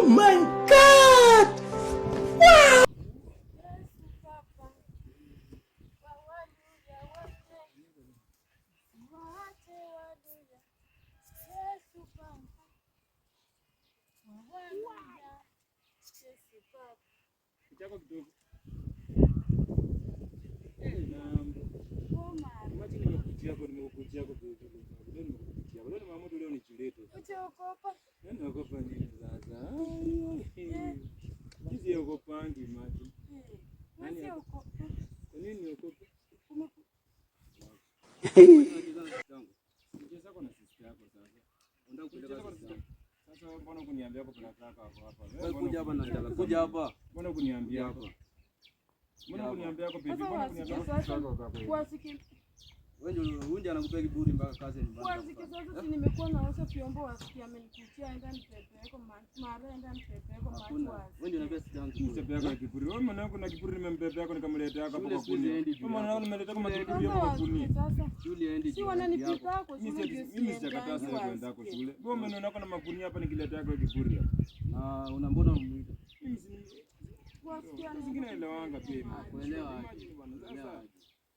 Oh my God! Wow! Naogopa nini sasa? Hizi ogopangi maji. Kwa nini niogope? Sasa mbona kuniambia hapo kuna kaka hapo hapa? Wewe kuja hapa na njala. Kuja hapa. Mbona kuniambia hapo? Mbona kuniambia hapo bibi? Mbona kuniambia hapo? Kwa siku Wewe ndio anakupea kiburi mpaka kazi nyumbani. Kwa siku sasa si nimekuwa naosha vyombo wasikia amenikutia enda nipepeko mara enda nipepeko macho. Wewe ndio unapea sisi yangu. Mimi yako na kiburi. Wewe mwanangu na kiburi nimembebea yako nikamletea yako hapo kwa kuni. Wewe mwanangu nimeletea kama kiburi hapo kwa kuni. Sasa shule endi. Si wananipita kwa shule. Mimi sijakataa sasa kwenda kwa shule. Wewe umeona nako na magunia hapa nikiletea yako kiburi hapa. Na una mbona unamuita? Mimi si zingine elewanga pia. Kuelewa. Sasa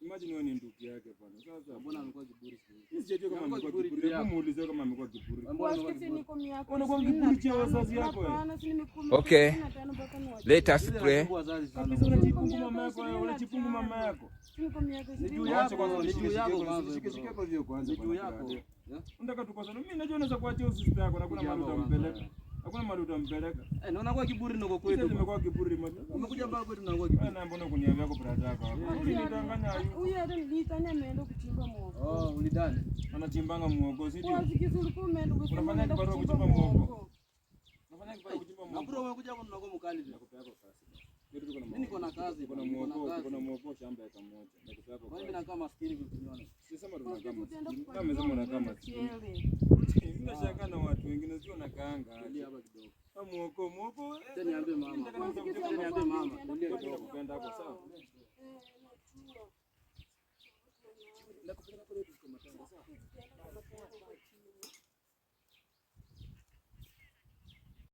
imagine wewe ni ndugu yake bwana. Sasa mbona amekuwa kiburi siku hizi? Mimi sijajua kama amekuwa kiburi. Hebu muulize kama amekuwa kiburi. Niko miaka Unakuwa kiburi cha wazazi yako wewe. Okay. Let us pray. Kabisa unajipungu mama yako wewe, unajipungu mama yako. Niko miaka Ni juu 20. yako, ni juu yako kwanza. Shike shike kwa hiyo kwanza. Ni juu yako. Unataka tukosane. Mimi najua unaweza kuachia sister yako na kuna mahali utampeleka. Hakuna mahali utampeleka. Eh, naona kwa kiburi niko Kwetu kwetu. nimekuwa kiburi mimi. Umekuja mpaka kwetu na kwa kiburi. Na mbona kuniambia kwa brother yako hapo? Ulinidanganya ayu. Huyu hata nilitania ameenda kuchimba muhogo. Oh, ulidani. Anachimbanga muhogo, si ndio? Kwa siku ulikuwa umeenda kusema Unafanya unaenda kibarua kuchimba kuchimba muhogo. muhogo. Unafanya kibarua kuchimba Na muhogo. bro umekuja hapo tunakuwa mkali. Nakupea kwa sasa. Kwetu tuko na Mimi niko na kazi, Tuko na niko na muhogo, kazi. tuko na muhogo shamba eka moja. Nakupea kwa Kwa nini kazi. nakaa maskini vipi nione? Sisema Kwa tunakaa siku utaenda maskini. kupalilia Kama umesema unakaa uende maskini. mchele. Mimi nashangaa na watu wengine sio nakaanga. Tulia hapa kidogo. Ah, muhogo, muhogo. Acha niambie mama. Kwa siku Acha niambie mama, tulia Kwetu kidogo. nakupenda hapo sawa? Eh, najua. Nakupeleka kule kwa matanga sawa?